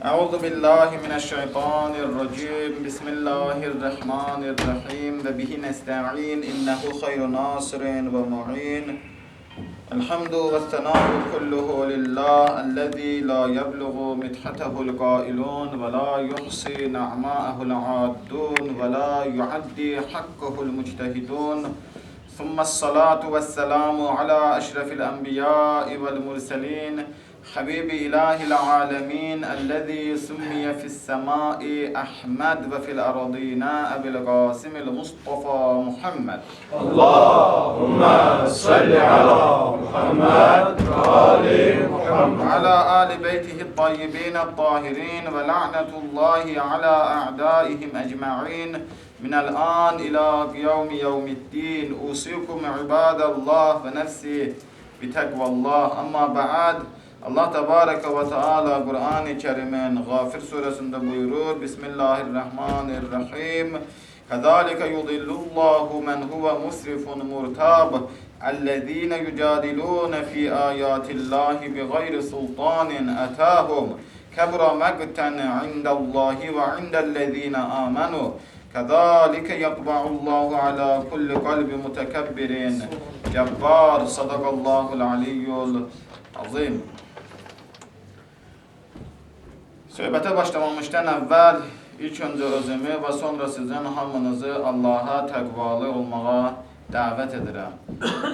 Euzu billahi mineşşeytanirracim. Bismillahirrahmanirrahim ve bihi nesta'in. İnnehu hayru nasirin ve mu'in. Elhamdu ve senâhu kulluhu lillah ellezî la yebluğu midhatehu'l qailun ve la yuhsi na'mâehu'l âddûn ve la yuaddi hakkahu'l müctehidûn. ثم الصلاة والسلام على أشرف الأنبياء والمرسلين حبيب إله العالمين الذي سمي في السماء أحمد وفي الأرضين أبي القاسم المصطفى محمد. Allahümme salli ala Muhammed ve ali Muhammed. وعلى آل بيته الطيبين الطاهرين ولعنة الله على أعدائهم أجمعين من الآن إلى قيام يوم الدين. أوصيكم عباد الله ونفسي بتقوى الله. أما بعد. Allah Tebareke ve Teala Kur'an-ı Kerim'in Gafir suresinde buyurur. Bismillahirrahmanirrahim. Kazalike yudillullahu men huve musrifun murtab. Ellezine yucadilune fi ayatillahi bi gayri sultanin etahum. Kebra mekten indallahi ve indellezine amenu. Kazalike yatba'ullahu ala kulli kalbi mutekebbirin cebbar. Sadakallahul aliyyul azim. Söhbətə başlamamışdan əvvəl ilk öncə özümü və sonra sizin hamınızı Allaha təqvalı olmağa dəvət edirəm.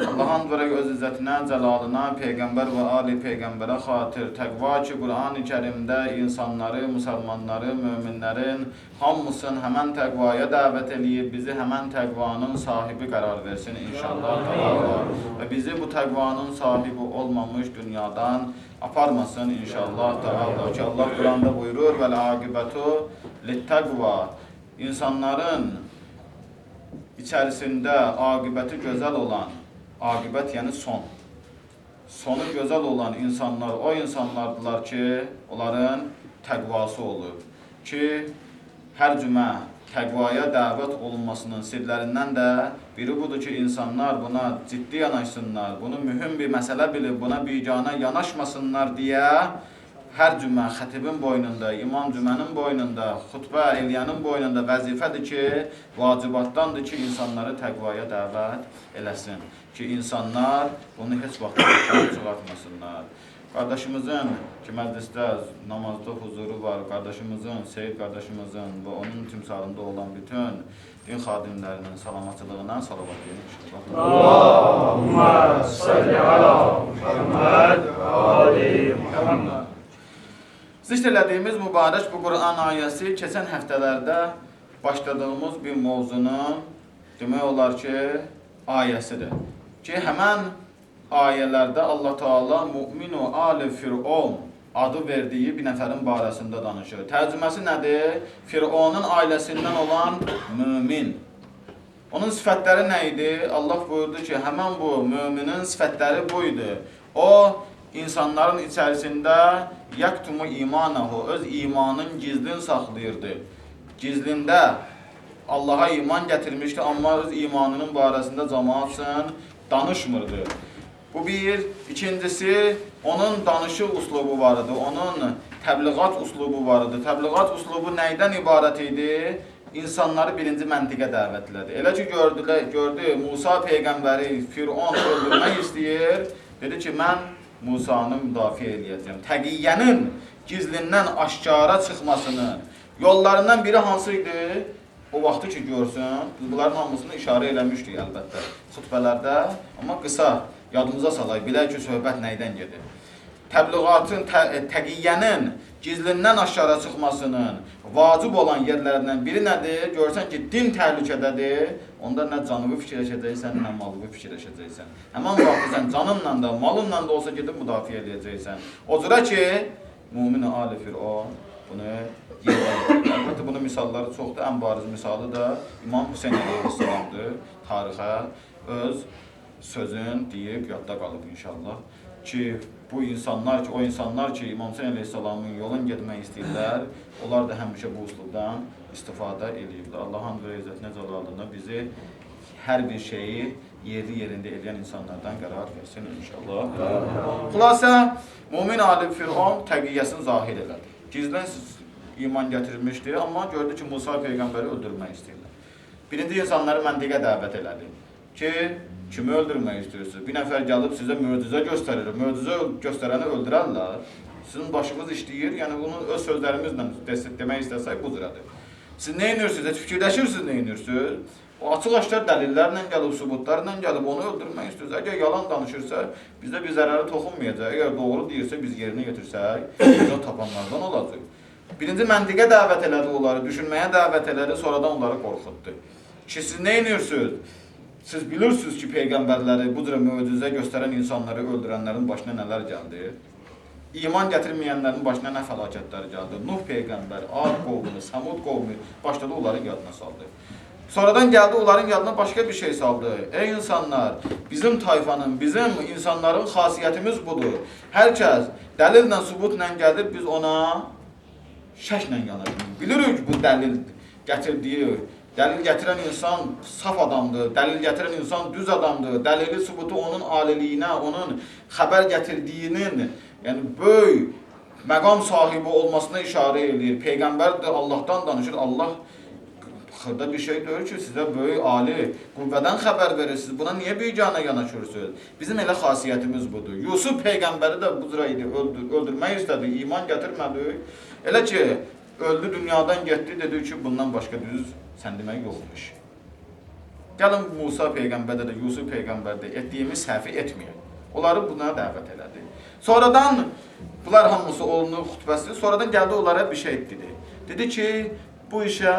Allahın verək öz izzətinə, cəlalına, Peyğəmbər və ali Peyğəmbərə xatir təqva ki, Qur'an-ı Kərimdə insanları, müsəlmanları, möminlərin hamısını həmən təqvaya dəvət eləyib, bizi həmən təqvanın sahibi qərar versin inşallah. Təala. Və bizi bu təqvanın sahibi olmamış dünyadan aparmasın inşallah Teala. Ki Allah Kur'an'da buyurur: "Vel aqibetu littaqva." İnsanların içərisində aqibəti gözəl olan, aqibət yəni son. Sonu gözəl olan insanlar o insanlardılar ki, onların təqvası olub. Ki hər cümə təqvaya dəvət olunmasının sirlərindən də biri budur ki, insanlar buna ciddi yanaşsınlar, bunu mühüm bir məsələ bilib, buna biganə yanaşmasınlar deyə hər cümə xətibin boynunda, imam cümənin boynunda, xutbə eləyənin boynunda vəzifədir ki, vacibatdandır ki, insanları təqvaya dəvət eləsin. Ki, insanlar bunu heç vaxt çıxartmasınlar. Qardaşımızın ki, məclisdə namazda huzuru var, qardaşımızın, Seyid qardaşımızın və onun timsalında olan bütün din xadimlərinin salamatçılığına salavat deyin inşallah. Allahümme salli ala Muhammed ve ali Muhammed. Zikr elədiyimiz mübarək bu Quran ayəsi keçən həftələrdə başladığımız bir mövzunun demək olar ki, ayəsidir. Ki, həmən ayələrdə Allah Teala Müminu Ali Firon adı verdiyi bir nəfərin barəsində danışır. Tərcüməsi nədir? Fironun ailəsindən olan mümin. Onun sifətləri nə idi? Allah buyurdu ki, həmən bu müminin sifətləri bu idi. O, insanların içərisində yaktumu imanahu, öz imanın gizlin saxlayırdı. Gizlində Allaha iman gətirmişdi, amma öz imanının barəsində cəmaatla danışmırdı. Bu bir. İkincisi, onun danışıq uslubu var idi, onun təbliğat uslubu var idi. Təbliğat uslubu nəydən ibarət idi? İnsanları birinci məntiqə dəvət elədi. Elə ki, gördü Musa peyğəmbəri Firon öldürmək istəyir, dedi ki, mən Musanı müdafiə eləyəcəm. Təqiyyənin gizlindən aşkara çıxmasının yollarından biri hansı idi? O vaxtı ki görsün, biz bunların hamısını işarə eləmişdik əlbəttə xutbələrdə, amma qısa yadımıza salaq, bilək ki, söhbət nəydən gedir. Təbliğatın, təqiyyənin gizlindən aşkara çıxmasının vacib olan yerlərindən biri nədir? Görsən ki, din təhlükədədir, onda nə canını fikirləşəcəksən, nə malını fikirləşəcəksən. Həmin vaxtı sən canınla da, malınla da olsa gedib müdafiə eləyəcəksən. O cürə ki, Mümin Ali Firon bunu yerə yetirdi. Əlbəttə bunun misalları çoxdur. Ən bariz misalı da İmam Hüseyn əleyhissalamdır. Tarixə öz sözün deyib yadda qalıb inşallah. Ki bu insanlar ki, o insanlar ki İmam Hüseyn əleyhissalamın yolun getmək istəyirlər, onlar da həmişə bu uslubdan istifadə eləyiblər. Allahın və izzətinə, cəlalına bizi hər bir şeyi yerli yerində eləyən insanlardan qərar versin inşallah. Xülasə, Mümin Ali Firon təqiyyəsini zahir elədi. Gizlən iman gətirmişdi, amma gördü ki, Musa peyğəmbəri öldürmək istəyirlər. Birinci insanları məntiqə dəvət elədi ki, kimi öldürmək istəyirsiniz? Bir nəfər gəlib sizə möcüzə göstərir, möcüzə göstərəni öldürərlər. Sizin başınız işləyir, yəni bunu öz sözlərimizlə demək istəsək bu cürədir. Siz nə edirsiniz? Heç fikirləşirsiniz nə edirsiniz? O açıq-aşkar dəlillərlə gəlib, sübutlarla gəlib onu öldürmək istəyirsiniz. Əgər yalan danışırsa, bizə bir zərəri toxunmayacaq. Əgər doğru deyirsə, biz yerinə getirsək, bizə tapanlardan olacaq. Birinci məntiqə dəvət elədi onları, düşünməyə dəvət elədi, sonradan onları qorxutdu. Ki, siz nə edirsiniz? Siz bilirsiniz ki, peyğəmbərləri, bu cür möcüzə göstərən insanları öldürənlərin başına nələr gəldi? İman gətirməyənlərin başına nə fəlakətlər gəldi? Nuh peyğəmbər, Ad qovmu, Səmud qovmu başladı onların yadına saldı. Sonradan gəldi onların yadına başqa bir şey saldı. Ey insanlar, bizim tayfanın, bizim insanların xasiyyətimiz budur. Hər kəs dəlillə, sübutla gəlir, biz ona şəklə yanaşırıq. Bilirik bu dəlil gətirdiyi, dəlil gətirən insan saf adamdır, dəlil gətirən insan düz adamdır, dəlili sübutu onun aliliyinə, onun xəbər gətirdiyinin, yəni böyük məqam sahibi olmasına işarə eləyir. Peyğəmbər də Allahdan danışır, Allah xırda bir şey deyir ki, sizə böyük ali qüvvədən xəbər verirsiniz. Buna niyə biganə yanaşırsınız? Bizim elə xasiyyətimiz budur. Yusuf peyğəmbəri də bu cürə idi, öldürmək istədi, iman gətirmədi. Elə ki, öldü, dünyadan getdi, dedi ki, bundan başqa düz sən demək yoxmuş. Gəlin Musa peyğəmbərdə də, Yusuf peyğəmbərdə etdiyimiz səhvi etməyək. Onları buna dəvət elədi. Sonradan bunlar hamısı olunur xutbəsi. Sonradan gəldi onlara bir şey dedi. Dedi ki, bu işə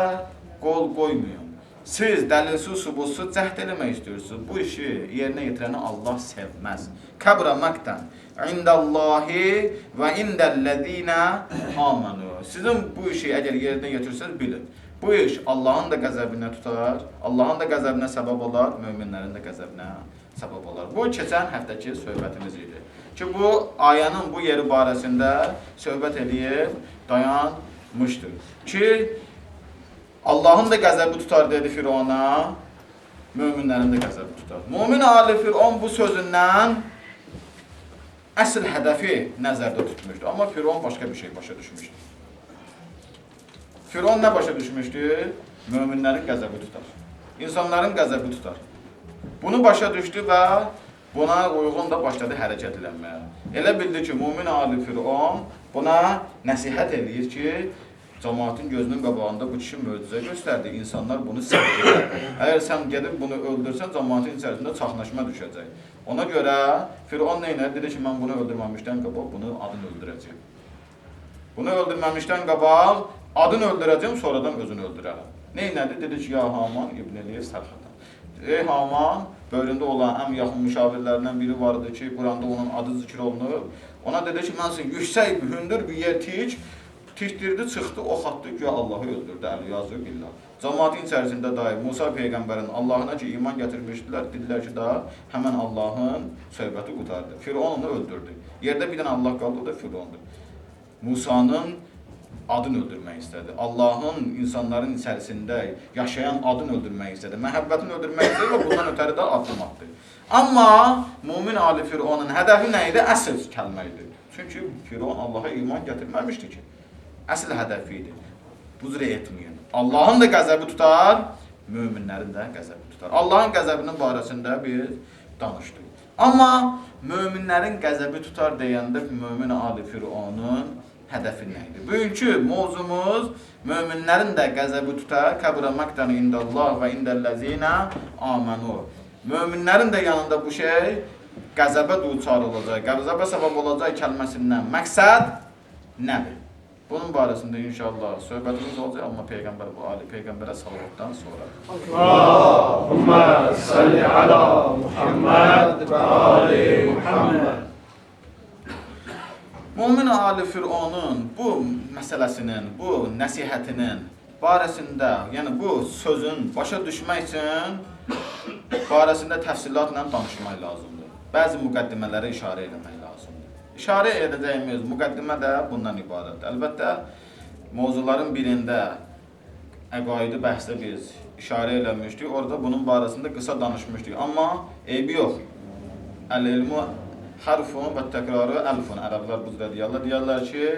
qol qoymayın. Siz dəlilsiz, sübutsuz cəhd eləmək istəyirsiniz. Bu işi yerinə yetirəni Allah sevməz. Kəbra məqdən indallahi və indəllezina amanu. Sizin bu işi əgər yerinə yetirsəniz bilin. Bu iş Allahın da qəzəbinə tutar, Allahın da qəzəbinə səbəb olar, möminlərin də qəzəbinə səbəb olar. Bu keçən həftəki söhbətimiz idi. Ki bu ayənin bu yeri barəsində söhbət eləyib dayanmışdır. Ki Allahın da qəzəbi tutar dedi Firona, möminlərin də qəzəbi tutar. Mömin ali Firon bu sözündən əsl hədəfi nəzərdə tutmuşdu. Amma Firon başqa bir şey başa düşmüşdü. Firon nə başa düşmüşdü? Möminlərin qəzəbi tutar. İnsanların qəzəbi tutar. Bunu başa düşdü və buna uyğun da başladı hərəkət eləməyə. Elə bildi ki, mömin ali Firon buna nəsihət eləyir ki, cəmaatın gözünün qabağında bu kişi möcüzə göstərdi. İnsanlar bunu sevdilər. Əgər sən gedib bunu öldürsən, cəmaatın içərisində çaxnaşma düşəcək. Ona görə Firon nə elədi? Dedi ki, mən bunu öldürməmişdən qabaq bunu adını öldürəcəyəm. Bunu öldürməmişdən qabaq adını öldürəcəyəm, sonradan özünü öldürərəm. Nə elədi? Dedi ki, ya Haman İbn-i Sərxatan. Ey Haman, böyründə olan ən yaxın müşavirlərindən biri vardı ki, Quranda onun adı zikr olunur. Ona dedi ki, mən sən yüksək, hündür bir yer tik, tikdirdi, çıxdı, ox atdı, güya Allahı öldürdü, əl-yazı billah. Cəmaatın içərisində dahi Musa peyğəmbərin Allahına ki, iman gətirmişdilər, dedilər ki, daha həmən Allahın söhbəti qurtardı. Firon onu öldürdü. Yerdə bir dənə Allah qaldı, o da Firondur. Musanın adını öldürmək istədi. Allahın insanların içərisində yaşayan adını öldürmək istədi. Məhəbbətini öldürmək istədi və bundan ötəri də addım atdı. Amma mömin ali Fironun hədəfi nə idi? Əsl kəlmə idi. Çünki Firon Allaha iman gətirməmişdi ki. Əsl hədəfi idi. Bu cür etməyin. Allahın da qəzəbi tutar, möminlərin də qəzəbi tutar. Allahın qəzəbinin barəsində biz danışdıq. Amma möminlərin qəzəbi tutar deyəndə mömin ali Fironun hədəfi nə idi? Bugünkü mövzumuz möminlərin də qəzəbi tutar. Kəbura məqdən indəllah və indəllezina amanu. Möminlərin də yanında bu şey qəzəbə duçar olacaq, qəzəbə səbəb olacaq kəlməsindən məqsəd nədir? Bunun barəsində inşallah söhbətimiz olacaq, amma Peyğəmbər bu ali Peyğəmbərə salavatdan sonra. Allahümme salli ala Muhammed və ali Muhammed. Mömin ali Fironun bu məsələsinin, bu nəsihətinin barəsində, yəni bu sözün başa düşmək üçün barəsində təfsilatla danışmaq lazımdır. Bəzi müqəddimələrə işarə eləmək lazımdır. İşarə edəcəyimiz müqəddimə də bundan ibarətdir. Əlbəttə, mövzuların birində əqaidi bəhsdə biz işarə eləmişdik. Orada bunun barəsində qısa danışmışdıq. Amma eybi yox. Əl-elmu hərfun və təkrarı əlfun. Ərəblər bu cürə deyərlər. Deyərlər ki,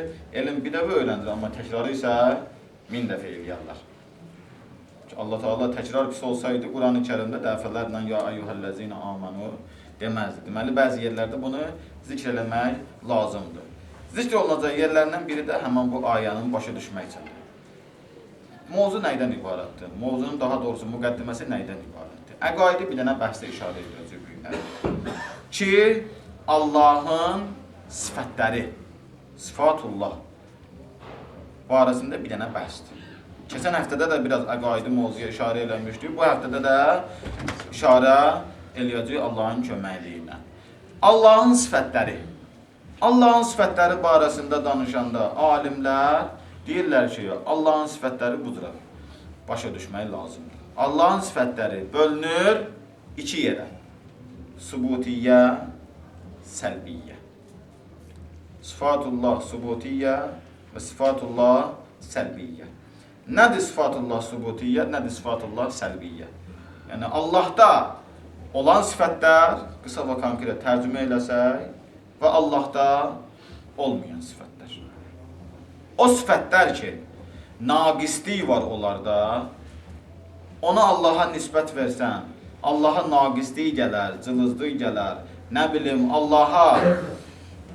elm bir dəfə öyrəndir, amma təkrarı isə 1000 dəfə eləyərlər. Allah Teala təkrar pis olsaydı Quran-ı Kərimdə dəfələrlə ya eyyuhəllezine amanu deməzdi. Deməli, bəzi yerlərdə bunu zikr eləmək lazımdır. Zikr olunacaq yerlərindən biri də həmin bu ayənin başa düşmək üçündür. Mövzu nəydən ibarətdir? Mövzunun daha doğrusu müqəddiməsi nəydən ibarətdir? Əqaidi bir dənə bəhsə işarə edəcək bu günlər. Ki, Allahın sifətləri, sıfatullah barəsində bir dənə bəhsdir. Keçən həftədə də biraz əqaidi mövzuya işarə eləmişdik. Bu həftədə də işarə eləyəcəyik Allahın köməkliyi ilə. Allahın sifətləri. Allahın sifətləri barəsində danışanda alimlər deyirlər ki, Allahın sifətləri bu cürə başa düşmək lazımdır. Allahın sifətləri bölünür iki yerə. Subutiyyə, səlbiyyə. Sıfatullah subutiyyə və sıfatullah səlbiyyə. Nədir sıfatullah subutiyyə, nədir sıfatullah səlbiyyə? Yəni Allahda olan sifətlər, qısa və konkret tərcümə eləsək və Allahda olmayan sifətlər. O sifətlər ki, naqislik var onlarda, ona Allaha nisbət versən, Allaha naqislik gələr, cılızlıq gələr, nə bilim, Allaha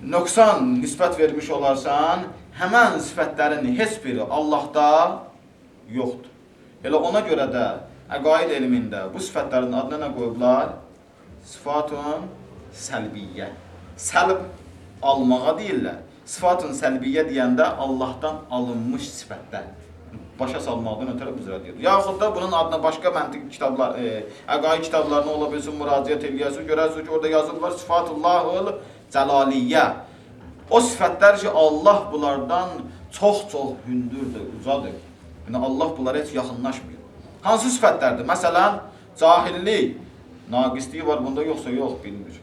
nöqsan nisbət vermiş olarsan, həmən sifətlərin heç biri Allahda yoxdur. Elə ona görə də əqaid elmində bu sifətlərin adına nə qoyublar? Sıfatun səlbiyyə. Səlb almağa deyirlər. Sıfatun səlbiyyə deyəndə Allahdan alınmış sifətlər. Başa salmaqdan ötürü bu cürə deyir. Yaxud da bunun adına başqa məntiq kitablar, əqaid kitablarına ola bilsin müraciət eləyəsiniz. Görərsiniz ki, orada yazıblar sıfatullahul cəlaliyyə. O sifətlər ki, Allah bunlardan çox-çox hündürdür, ucadır. Yəni Allah bunlara heç yaxınlaşmıyor. Hansı sifətlərdir? Məsələn, cahillik, naqisliyi var bunda yoxsa yox, bilmir.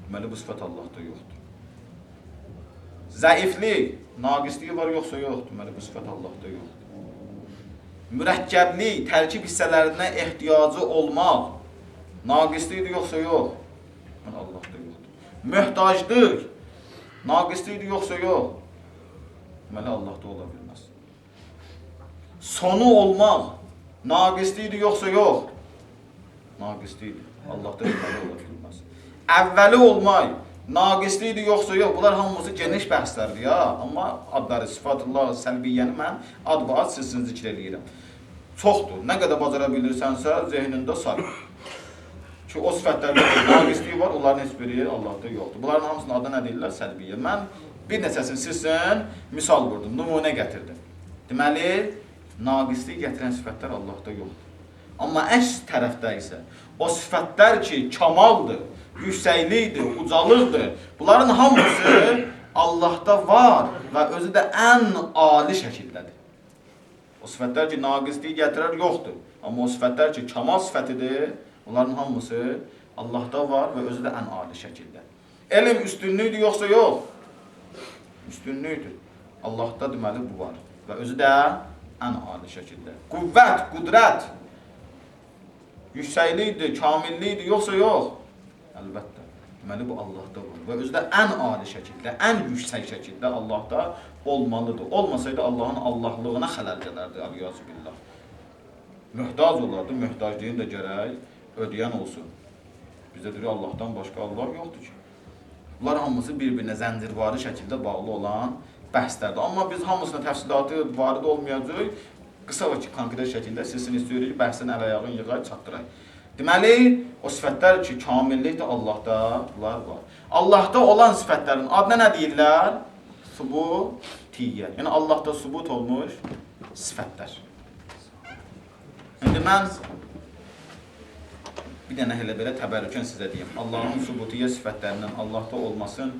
Deməli, bu sifət Allahda yoxdur. Zəiflik, naqisliyi var yoxsa yox, deməli, bu sifət Allahda yoxdur. Mürəkkəblik, tərkib hissələrinə ehtiyacı olmaq, naqislikdir yoxsa yox, deməli, Allahda yoxdur. Möhtaclıq, naqislikdir yoxsa yox, deməli, Allahda ola bilməz. Sonu olmaq, naqislikdir yoxsa yox, naqislikdir, Allahda deməli ola bilməz. Əvvəli olmaq, naqislikdir yoxsa yox, bunlar hamısı geniş bəhslərdir ya, amma adları, sıfatullah, səlbiyyəni mən ad-ba-ad sizin zikr eləyirəm. Çoxdur, nə qədər bacara bilirsənsə, zehnində say. Ki, o sifətlərdə naqisliyi var, onların heç biri Allahda yoxdur. Bunların hamısının adı nə deyirlər? Səlbiyyə. Mən bir neçəsini sizin misal vurdum, nümunə gətirdim. Deməli, naqislik gətirən sifətlər Allahda yoxdur. Amma əks tərəfdə isə o sifətlər ki, kamaldır, yüksəklikdir, ucalıqdır, bunların hamısı Allahda var və özü də ən ali şəkildədir. O sifətlər ki, naqislik gətirər, yoxdur. Amma o sifətlər ki, kamal sifətidir, onların hamısı Allahda var və özü də ən ali şəkildə. Elm üstünlüydür, yoxsa yox? Üstünlüydür. Allahda deməli bu var və özü də ən ali şəkildə. Qüvvət, qüdrət, yüksəklikdir, kamillikdir, yoxsa yox? Əlbəttə. Deməli bu Allahda var və özü də ən ali şəkildə, ən yüksək şəkildə Allahda olmalıdır. Olmasaydı Allahın Allahlığına xələl gələrdi, əliyazü billah. Möhtac olardı, möhtaclığını da gərək ödəyən olsun. Bizdə deyir Allahdan başqa Allah yoxdur ki. Bunlar hamısı bir-birinə zəncirvari şəkildə bağlı olan bəhslərdir. Amma biz hamısına təfsilatı varid olmayacağıq. Qısa və konkret şəkildə sizin istəyirik ki, bəhsin əl-ayağını yığaq, çatdıraq. Deməli, o sifətlər ki, kamillikdir Allahda, bunlar var. Allahda olan sifətlərin adına nə deyirlər? Subutiyyə. Yəni Allahda subut olmuş sifətlər. İndi mən bir dənə elə belə təbərrükən sizə deyim. Allahın subutiyyə sifətlərinin Allahda olmasın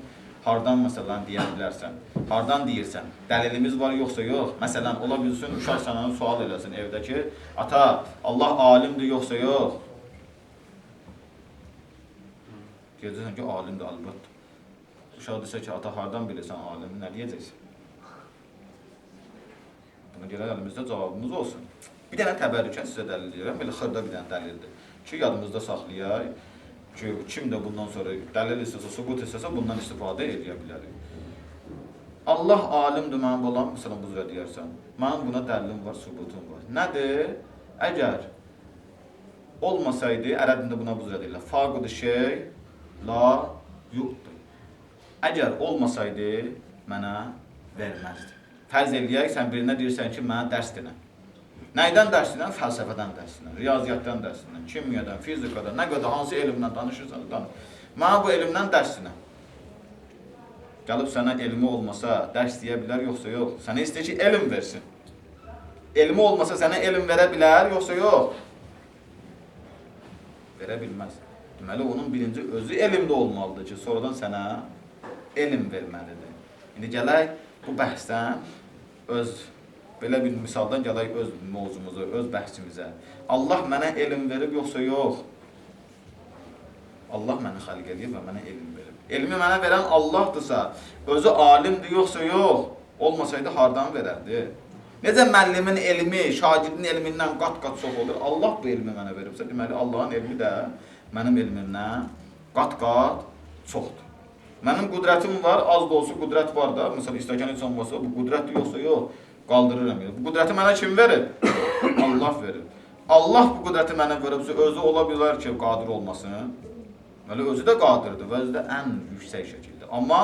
hardan məsələn deyə bilərsən? Hardan deyirsən? Dəlilimiz var yoxsa yox? Məsələn, ola bilsin uşaq sənə sual eləsin evdə ki, ata, Allah alimdir yoxsa yox? Deyəcəksən ki, alimdir, əlbəttə. Uşaq desə ki, ata, hardan bilirsən alimdir, nə deyəcəksən? Buna görə əlimizdə cavabımız olsun. Bir dənə təbərrükən sizə dəlil deyirəm, belə xırda bir dənə dəlildir ki, yadımızda saxlayaq. Ki, kim də bundan sonra dəlil istəsə, sübut istəsə, bundan istifadə edə bilərik. Allah alimdir mənim balam, məsələn, bu cürə deyərsən. Mənim buna dəlilim var, sübutum var. Nədir? Əgər olmasaydı, ərəb dilində buna bu cürə deyirlər. Faqudu şey la yu'ti. Əgər olmasaydı, mənə verməzdi. Fərz eləyək, sən birinə deyirsən ki, mənə dərs dinə. Nəydən dərs dinə? Fəlsəfədən dərs dinə, riyaziyyatdan dərs dinə, kimyadan, fizikadan, nə qədər hansı elmdən danışırsan, danış. Mənə bu elmdən dərs dinə. Gəlib sənə elmi olmasa dərs deyə bilər, yoxsa yox. Sənə istəyir ki, elm versin. Elmi olmasa sənə elm verə bilər, yoxsa yox? Verə bilməz. Deməli, onun birinci özü elmdə olmalıdır ki, sonradan sənə elm verməlidir. İndi gələk bu bəhsdən öz, belə bir misaldan gələk öz mövzumuza, öz bəhsimizə. Allah mənə elm verib, yoxsa yox? Allah məni xəlq eləyib və mənə elm verib. Elmi mənə verən Allahdırsa, özü alimdir, yoxsa yox? Olmasaydı hardan verərdi? Necə müəllimin elmi, şagirdin elmindən qat-qat çox olur? Allah bu elmi mənə veribsə, deməli Allahın elmi də mənim elmimdən qat-qat çoxdur. Mənim qüdrətim var, az da olsa qüdrət var da. Məsələn, istəkən heç olmasa bu qüdrətdir, yoxsa yox, qaldırıram. Bu qüdrəti mənə kim verib? Allah verib. Allah bu qüdrəti mənə veribsə, özü ola bilər ki, qadir olmasın. Deməli, özü də qadirdir və özü də ən yüksək şəkildə. Amma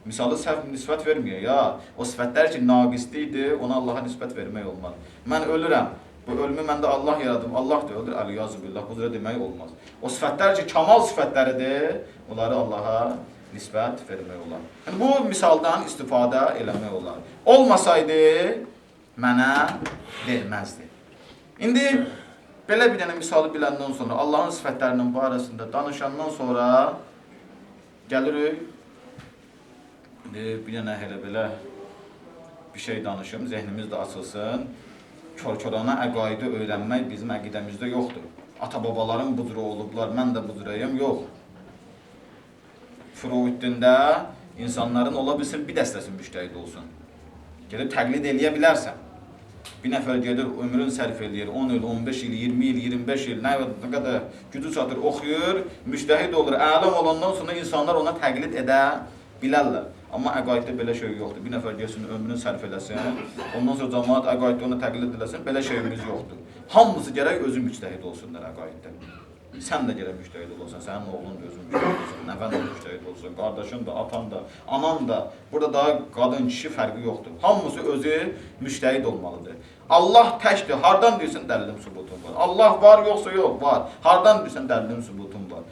misalı səhv nisbət vermiyor ya. O sifətlər ki, naqislikdir, ona Allaha nisbət vermək olmaz. Mən ölürəm, bu ölümü məndə Allah yaradıb, Allah da öldür, əl-yazu billah, bu cürə demək olmaz. O sifətlər ki, kamal sifətləridir, onları Allaha nisbət vermək olar. Yəni, bu misaldan istifadə eləmək olar. Olmasaydı, mənə verməzdi. İndi, belə bir dənə misalı biləndən sonra, Allahın sifətlərinin barəsində danışandan sonra gəlirik, bir dənə elə belə bir şey danışım, zehnimiz də açılsın. Kör-körana əqaidi öyrənmək bizim əqidəmizdə yoxdur. Ata-babalarım bu cürə olublar, mən də bu cürəyəm, yox. Furuuddində insanların ola bilsin bir dəstəsi müştəhid olsun. Gedib təqlid eləyə bilərsən. Bir nəfər gedir, ömrünü sərf eləyir, 10 il, 15 il, 20 il, 25 il, nə qədər gücü çatır, oxuyur, müştəhid olur, ələm olandan sonra insanlar ona təqlid edə bilərlər. Amma əqaiddə belə şey yoxdur. Bir nəfər getsin, ömrünü sərf eləsin, ondan sonra cəmaat əqaiddə ona təqlid eləsin, belə şeyimiz yoxdur. Hamısı gərək özü müştəhid olsunlar əqaiddə. Sən də gərək müştəhid olasan, sənin oğlun da özü müştəhid olsun, nəvən də müştəhid olsun, qardaşın da, atan da, anan da. Burada daha qadın, kişi fərqi yoxdur. Hamısı özü müştəhid olmalıdır. Allah təkdir. Hardan deyirsən dəlilim sübutum var. Allah var, yoxsa yox, var. Hardan deyirsən dəlilim sübutum var.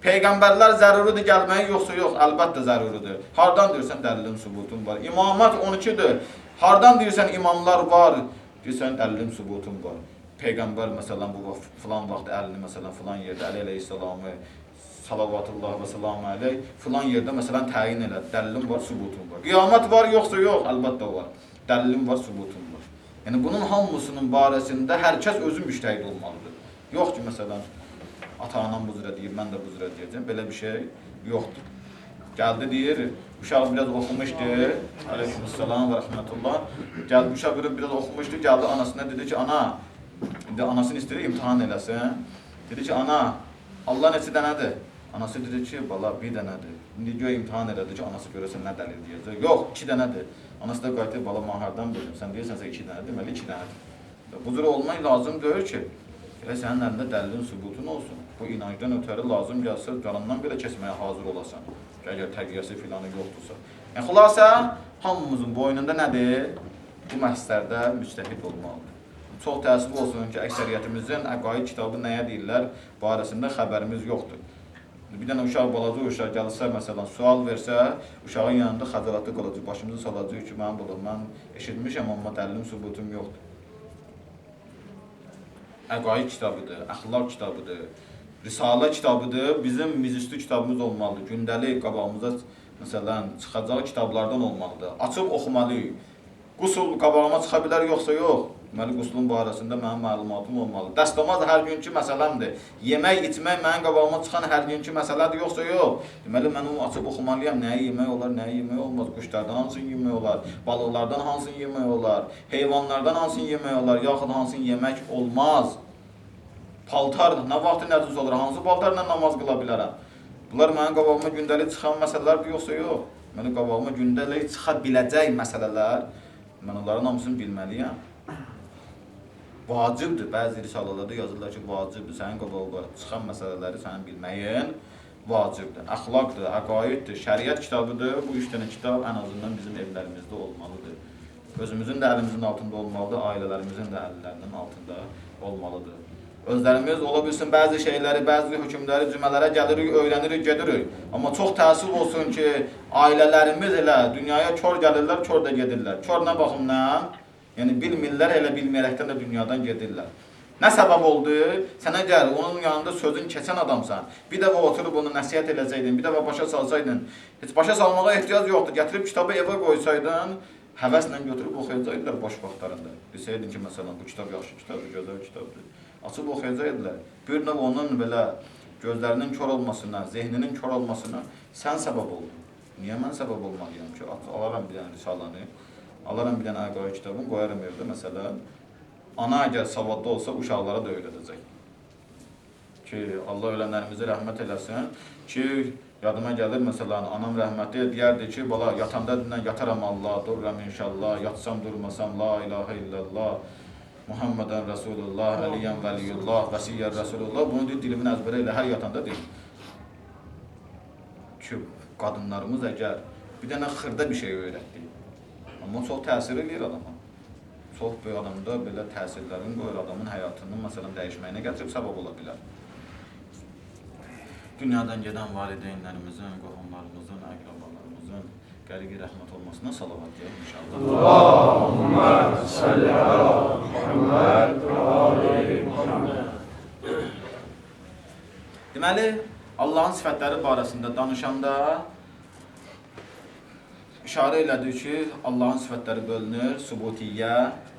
Peyğəmbərlər zəruridir gəlməyi, yoxsa yox, əlbəttə zəruridir. Hardan deyirsən dəlilim sübutum var. İmamət 12-dir. Hardan deyirsən imamlar var, deyirsən dəlilim sübutum var. Peyğəmbər məsələn bu filan vaxt əlini məsələn filan yerdə Əli əleyhissalamı salavatullah və salamu əleyh filan yerdə məsələn təyin elədi. Dəlilim var, sübutum var. Qiyamət var, yoxsa yox, əlbəttə var. Dəlilim var, sübutum var. Yəni bunun hamısının barəsində hər kəs özü müştəhid olmalıdır. Yox ki, məsələn ata-anam bu cürə deyir, mən də bu cürə deyəcəm. Belə bir şey yoxdur. Gəldi deyir, uşaq biraz oxumuşdu. Aleykümselam və rəhmətullah. Gəldi uşaq biraz oxumuşdu, gəldi anasına dedi ki, ana, İndi anasını istəyir imtahan eləsin. Dedi ki, ana, Allah neçə dənədir? Anası dedi ki, bala, bir dənədir. İndi göy imtahan elədi ki, anası görəsən nə dəlil deyəcək. Yox, iki dənədir. Anası da qayıtdı, bala, mən hardan bilim? Sən deyirsənsə iki dənədir, deməli iki dənədir. Bu cür olmaq lazım deyil ki, elə sənin əlində dəlilin sübutun olsun. Bu inancdan ötəri lazım gəlsə, canından belə keçməyə hazır olasan. Əgər təqiyyəsi filanı yoxdursa. Yəni, xülasə, hamımızın boynunda nədir? Bu məhslərdə müstəhid olmalıdır. Çox təəssüf olsun ki, əksəriyyətimizin əqaid kitabı nəyə deyirlər barəsində xəbərimiz yoxdur. Bir dənə uşaq, balaca uşaq gəlsə, məsələn, sual versə, uşağın yanında xəcalatlı qalacaq, başımızı salacaq ki, mən bunu, mən eşitmişəm, amma dəlilim, sübutum yoxdur. Əqaid kitabıdır, əxlaq kitabıdır, risalə kitabıdır, bizim mizüstü kitabımız olmalıdır. Gündəlik qabağımıza, məsələn, çıxacaq kitablardan olmalıdır. Açıb oxumalıyıq. Qusul qabağıma çıxa bilər, yoxsa yox. Deməli, qusulun barəsində mənim məlumatım olmalıdır. Dəstəmaz hər günkü məsələmdir. Yemək, içmək mənim qabağıma çıxan hər günkü məsələdir, yoxsa yox. Deməli, mən onu açıb oxumalıyam. Nəyi yemək olar, nəyi yemək olmaz. Quşlardan hansını yemək olar, balıqlardan hansını yemək olar, heyvanlardan hansını yemək olar, yaxud hansını yemək olmaz. Paltar nə vaxt nəcis olur? Hansı paltarla namaz qıla bilərəm? Bunlar mənim qabağıma gündəlik çıxan məsələlərdir, yoxsa yox? Mənim qabağıma gündəlik çıxa biləcək məsələlər, mən onların hamısını bilməliyəm. Vacibdir. Bəzi risalalarda yazırlar ki, vacibdir. Sənin qabağına çıxan məsələləri sənin bilməyin vacibdir. Əxlaqdır, əqaiddir, şəriət kitabıdır. Bu üç dənə kitab ən azından bizim evlərimizdə olmalıdır. Özümüzün də əlimizin altında olmalıdır, ailələrimizin də əllərinin altında olmalıdır. Özlərimiz ola bilsin bəzi şeyləri, bəzi hökmləri cümələrə gəlirik, öyrənirik, gedirik. Amma çox təəssüf olsun ki, ailələrimiz elə dünyaya kör gəlirlər, kör də gedirlər. Kör nə baxımdan? Yəni bilmirlər, elə bilməyərəkdən də dünyadan gedirlər. Nə səbəb oldu? Sənə gəl, onun yanında sözün keçən adamsan. Bir dəfə oturub onu nəsihət eləyəcəydin, bir dəfə başa salsaydın. Heç başa salmağa ehtiyac yoxdur. Gətirib kitabı evə qoysaydın, həvəslə götürüb oxuyacaqdılar boş vaxtlarında. Desəydin ki, məsələn, bu kitab yaxşı kitabdır, gözəl kitabdır. Açıb oxuyacaqdılar. Bir növ onun belə gözlərinin kör olmasına, zehninin kör olmasına sən səbəb oldun. Niyə mən səbəb olmalıyam ki? Alaram bir dənə risalanı, alaram bir dənə əqaid kitabını, qoyaram evdə məsələn. Ana əgər savadlı olsa uşaqlara da öyrədəcək. Ki, Allah ölənlərimizə rəhmət eləsin. Ki, yadıma gəlir, məsələn, anam rəhmətli deyərdi ki, bala, yatanda dinən yataram Allah, dururam inşallah, yatsam durmasam, la ilahə illallah, Muhammedən Rasulullah, Əliyyən Vəliyullah, Vəsiyyər Rasulullah. Bunu deyir, dilimin əzbərə elə hər yatanda deyir. Ki, qadınlarımız əgər bir dənə xırda bir şey öyrətdi, amma çox təsir eləyir adama. Çox böyük adamda belə təsirlərin qoyur, adamın həyatının məsələn dəyişməyinə gətirib səbəb ola bilər. Dünyadan gedən valideynlərimizin, qohumlarımızın, əqrabalarımızın qəriqi rəhmət olmasına salavat deyək inşallah. Allahümme salli ala Muhammed və ali Muhammed. Deməli, Allahın sifətləri barəsində danışanda işarə elədik ki, Allahın sifətləri bölünür subutiyyə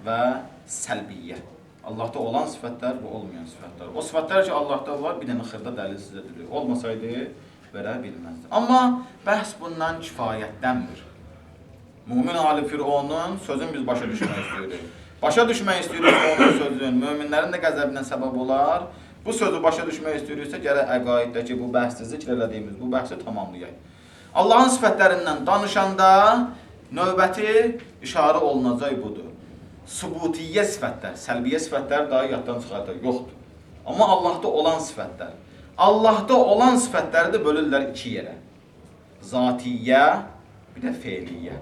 və səlbiyyə. Allahda olan sifətlər və olmayan sifətlər. O sifətlər ki, Allahda var, bir dənə xırda dəlil sizə dedik. Olmasaydı, verə bilməzdi. Amma bəhs bundan kifayətlənmir. Mümin Ali Fironun sözünü biz başa düşmək istəyirik. Başa düşmək istəyirik onun sözün, möminlərin də qəzəbinə səbəb olar. Bu sözü başa düşmək istəyiriksə, gərək əqaiddəki bu bəhsi zikr elədiyimiz bu bəhsi tamamlayaq. Allahın sifətlərindən danışanda növbəti işarə olunacaq budur. Subutiyyə sifətlər, səlbiyyə sifətlər daha yaddan çıxardır, yoxdur. Amma Allahda olan sifətlər. Allahda olan sifətləri də bölürlər iki yerə. Zatiyyə, bir də feiliyyə.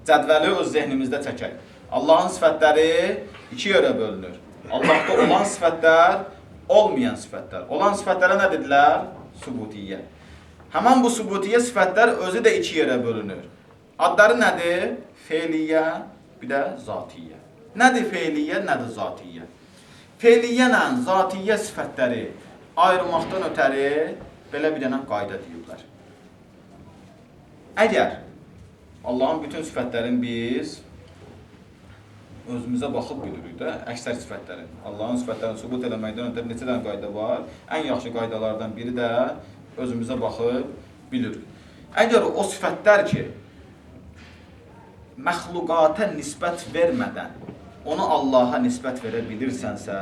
Cədvəli öz zehnimizdə çəkək. Allahın sifətləri iki yerə bölünür. Allahda olan sifətlər, olmayan sifətlər. Olan sifətlərə nə dedilər? Subutiyyə. Həmən bu subutiyyə sifətlər özü də iki yerə bölünür. Adları nədir? Feiliyyə, bir də zatiyyə. Nədir feiliyyə, nədir zatiyyə? Feiliyyə ilə zatiyyə sifətləri ayırmaqdan ötəri belə bir dənə qayda deyiblər. Əgər Allahın bütün sifətlərini biz özümüzə baxıb bilirik də, əksər sifətlərin. Allahın sifətlərini sübut eləməkdən ötəri neçə dənə qayda var? Ən yaxşı qaydalardan biri də özümüzə baxıb bilirik. Əgər o sifətlər ki, məxluqata nisbət vermədən onu Allaha nisbət verə bilirsənsə,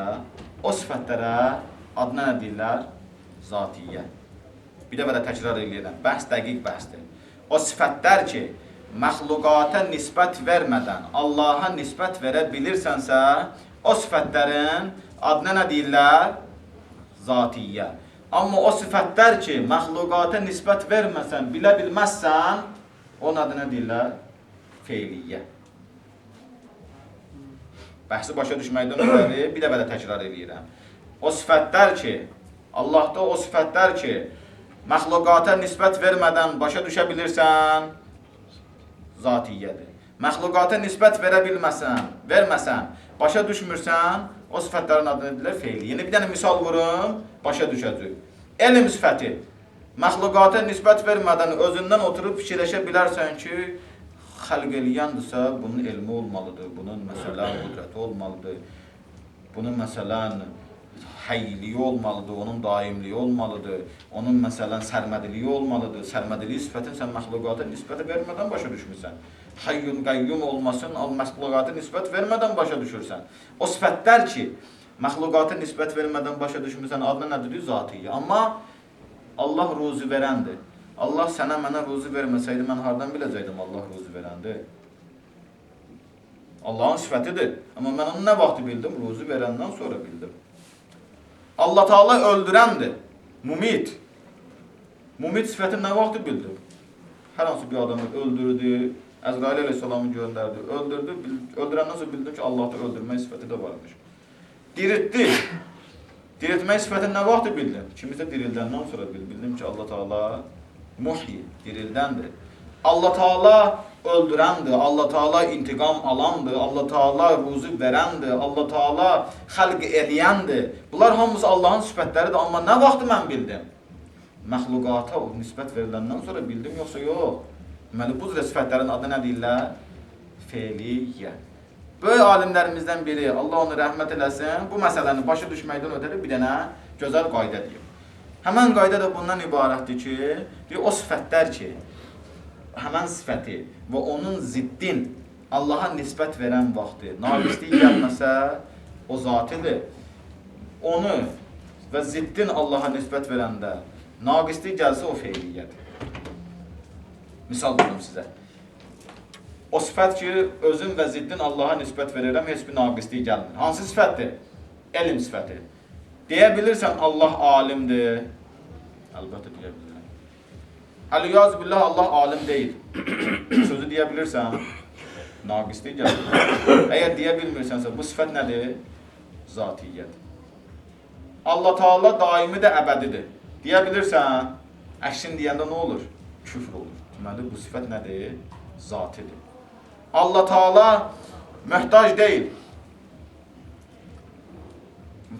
o sifətlərə adına nə deyirlər? Zatiyyə. Bir dəfə də təkrar eləyirəm. Bəhs dəqiq bəhsdir. O sifətlər ki, məxluqata nisbət vermədən Allaha nisbət verə bilirsənsə, o sifətlərin adına nə deyirlər? Zatiyyə. Amma o sifətlər ki, məxluqata nisbət verməsən, bilə bilməzsən, onun adına deyirlər? Feiliyyə. Bəhsi başa düşməkdən ötəri bir dəfə də təkrar eləyirəm. O sifətlər ki, Allahda o sifətlər ki, məxluqata nisbət vermədən başa düşə bilirsən, zatiyyədir. Məxluqata nisbət verə bilməsən, verməsən, başa düşmürsən, o sifətlərin adını deyirlər feili. Yəni bir dənə misal vurum, başa düşəcək. Elm sifəti. Məxluqata nisbət vermədən özündən oturub fikirləşə bilərsən ki, xəlq eləyəndirsə, bunun elmi olmalıdır, bunun məsələn qüdrəti olmalıdır, bunun məsələn həyyiliyi olmalıdır, onun daimliyi olmalıdır, onun məsələn sərmədiliyi olmalıdır. Sərmədiliyi sifətini sən məxluqata nisbət vermədən başa düşmüsən. Həyyun qəyyum olmasın, məxluqata nisbət vermədən başa düşürsən. O sifətlər ki, Məxluqata nisbət vermədən başa düşmüsən, adına nədir? Zatiyyə. Amma Allah ruzi verəndir. Allah sənə mənə ruzi verməsəydi, mən hardan biləcəkdim Allah ruzi verəndir? Allahın sifətidir. Amma mən onu nə vaxtı bildim? Ruzi verəndən sonra bildim. Allah Teala öldürəndir. Mumit. Mumit sifətini nə vaxtı bildim? Hər hansı bir adamı öldürdü, Əzrail əleyhissalamı göndərdi, öldürdü. Öldürəndən sonra bildim ki, Allahda öldürmək sifəti də varmış. Diriltdi. Diriltmək sifətini nə vaxtı bildim? Kimisə dirildəndən sonra bildim ki, Allah Teala muhyi, dirildəndir. Allah Teala öldürəndir, Allah Teala intiqam alandır, Allah Teala ruzi verəndir, Allah Teala xəlq eləyəndir. Bunlar hamısı Allahın sifətləridir, amma nə vaxtı mən bildim? Məxluqata o nisbət veriləndən sonra bildim, yoxsa yox. Deməli, bu cür sifətlərin adı nə deyirlər? Fe'liyyə. Böyük alimlərimizdən biri, Allah onu rəhmət eləsin, bu məsələni başa düşməkdən ötəri bir dənə gözəl qayda deyir. Həmən qayda da bundan ibarətdir ki, deyir, o sifətlər ki, həmən sifəti və onun ziddin Allaha nisbət verən vaxtı, naqislik gəlməsə, o zatidir. Onu və ziddin Allaha nisbət verəndə naqislik gəlsə, o fe'liyyədir. Misal vurum sizə. O sifət ki, özün və ziddin Allaha nisbət verirəm, heç bir naqislik gəlmir. Hansı sifətdir? Elm sifəti. Deyə bilirsən Allah alimdir. Əlbəttə deyə bilirəm. Əliyaz billah Allah alim deyil. Sözü deyə bilirsən, naqislik gəlir. Əgər deyə bilmirsənsə, bu sifət nədir? Zatiyyədir. Allah Teala daimi də əbədidir. Deyə bilirsən, əksin deyəndə nə olur? Küfr olur. Deməli, bu sifət nədir? Zatidir. Allah Teala möhtac deyil.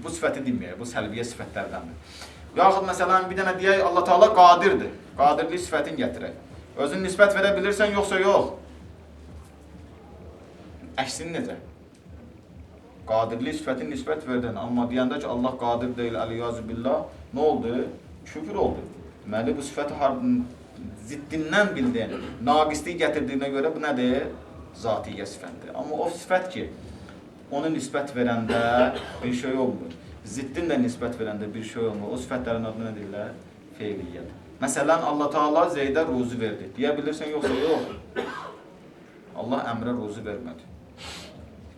Bu sifəti deməyək, bu səlbiyyə sifətlərdəndir. Yaxud məsələn, bir dənə deyək, Allah Teala qadirdir. Qadirlik sifətini gətirək. Özün nisbət verə bilirsən, yoxsa yox? Əksini necə? Qadirlik sifətini nisbət verdin, amma deyəndə ki, Allah qadir deyil, əliyazü billah, nə oldu? Küfür oldu. Deməli, bu sifəti ziddindən bildin, naqislik gətirdiyinə görə bu nədir? Zatiyyə sifətdir. Amma o sifət ki, onu nisbət verəndə bir şey olmur. Ziddin də nisbət verəndə bir şey olmur. O sifətlərin adını nə deyirlər? Fe'liyyədir. Məsələn, Allah Teala Zeydə ruzi verdi. Deyə bilirsən, yoxsa yox? Allah əmrə ruzi vermədi.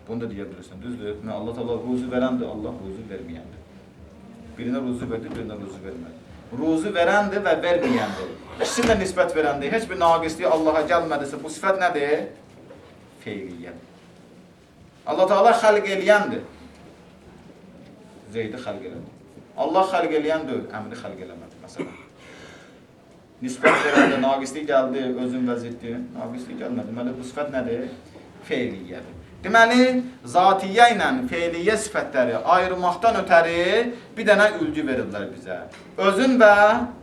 Bunu da deyə bilirsən, düzdür? Allah Teala ruzi verəndir, Allah ruzi verməyəndir. Birinə ruzi verdi, birinə ruzi vermədi. Ruzi verəndir və verməyəndir. İkisini də nisbət verəndir. Heç bir naqisliyi Allaha gəlmədisə, bu sifət nədir? Fe'liyyə. Allah Teala xəlq eləyəndir. Zeydi xəlq elədi. Allah xəlq eləyən deyil, əmri xəlq eləmədi, məsələn. Nisbət verəndə naqislik gəldi, özün və ziddi. Naqislik gəlmədi. Deməli, bu sifət nədir? Fe'liyyədir. Deməli, zatiyyə ilə fe'liyyə sifətləri ayırmaqdan ötəri bir dənə ülgü verirlər bizə. Özün və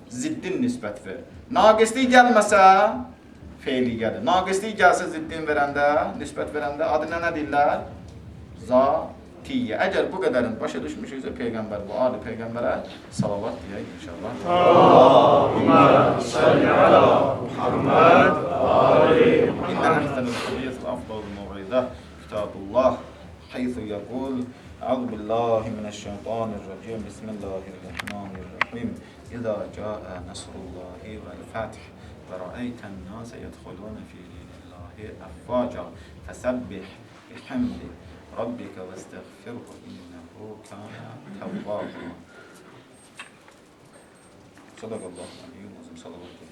ziddin nisbət ver. Naqislik gəlməsə fe'liyyədir. Naqislik gəlsə ziddin verəndə, nisbət verəndə adına nə deyirlər? Zatiyyə. Əgər bu qədərin başa düşmüşüksə Peyğəmbər, bu ali Peyğəmbərə salavat deyək inşallah. Allahümme salli ala Muhammed və ali İnne Muhammed. ahsenel hadis afdalul mev'ize kitabullah haythu yekul Euzu billahi mineşşeytanirracim. Bismillahirrahmanirrahim. İza caa nasrullahi vel fath ve ra'eyten nase yedhulun fi dinillahi afvaca fesebbih bihamdi rabbike vestagfirhu innehu kana tevvaba. Sadakallahu aliyyul azim. Salavat.